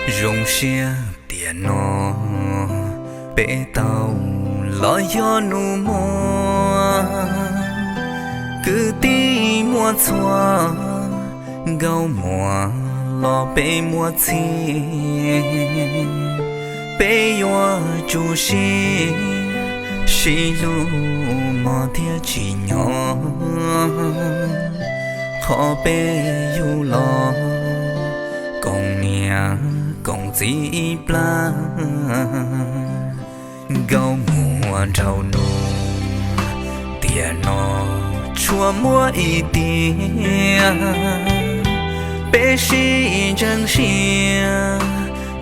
Zoo siab tiam no peb tau los yog nus muag, kwv tij muaj txhua, nkauj muam los peb muaj txhij. Peb yuav tsum sib sib hlub mog thiaj tsim nyog. Qhov peb yug los koom niam koom txiv ib plab, nkauj muam nraug nus tiam no tshuav muaj ib tiag. Peb sib ntseeg siab,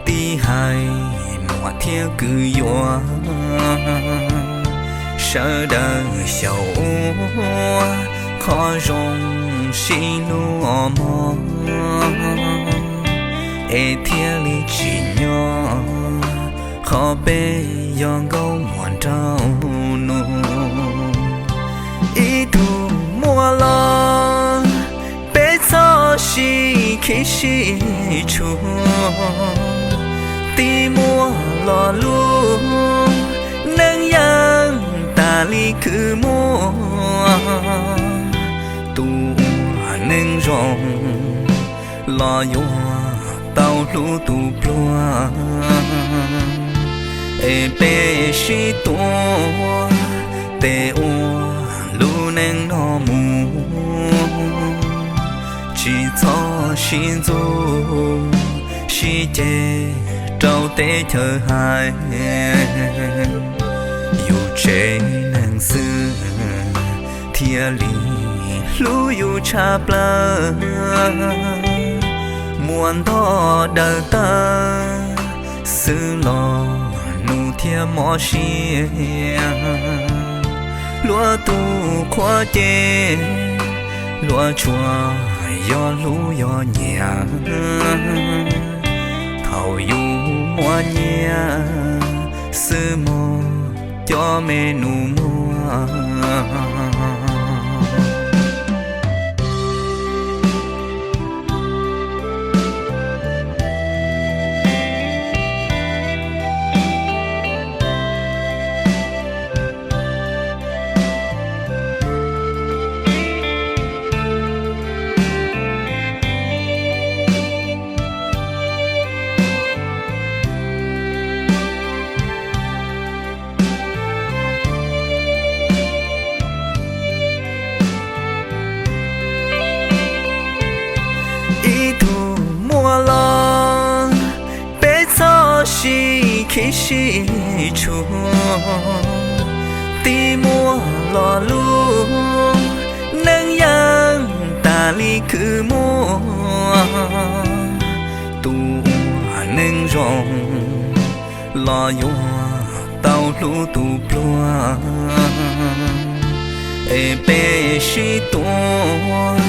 tij hais muam thiab kwv yuav, sawv daws xyaum ua qhov zoo sib hlub os mog, es thiaj li tsim nyog. Qhov peb yog nkauj muam nraug nus, ib tug muaj los peb txhob sib khib sib tshua, tij muaj los lub neej yeej tas li khwv muaj. Tus neeg zoo los yuav tau hlub tus pluag, es peb sib tuav tes ua lub neej no mus, tsis txhob sib ntxub sib ceg rau teb chaws hais. Yus tsev neeg xwb thiaj li hlub yus tshaj plaws, muaj ntog daws tawv xwb los nus thiaj mob siab. Luag tus qhuab ceg, luag tsuas yog hlub yog nyiam. Thaum yus muaj nyiaj xwb mog cov me nus muag. Ib tug muaj los peb txhob sib khib sib tshua, tij muaj los lub neej yeej tas li khwv muaj. Tus neeg zoo los yuav tau hlub tus pluag, es peb sib tuav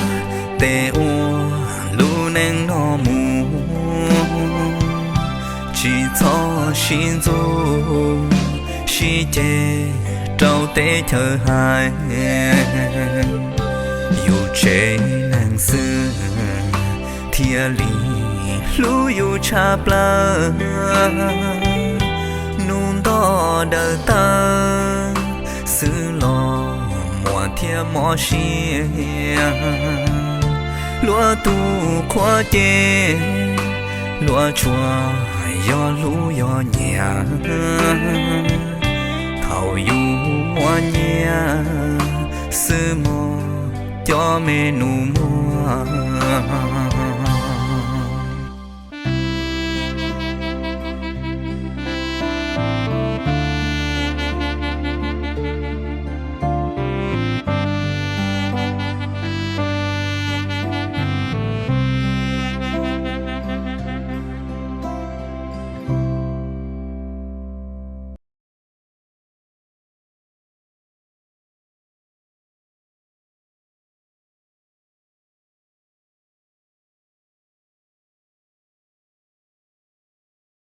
tes ua lub neej no mus, tsis txhob sib ntxub sib ceg rau teb chaws hais. Yus tsev neeg xwb thiaj li hlub yus tshaj plaws, nus ntog daws tawv xwb los muaj thiaj mob siab. Luag tus qhuab ceg, luag tsuas yog hlub yog nyiam. Thaum yus muaj nyiaj xwb mog cov me nus muag.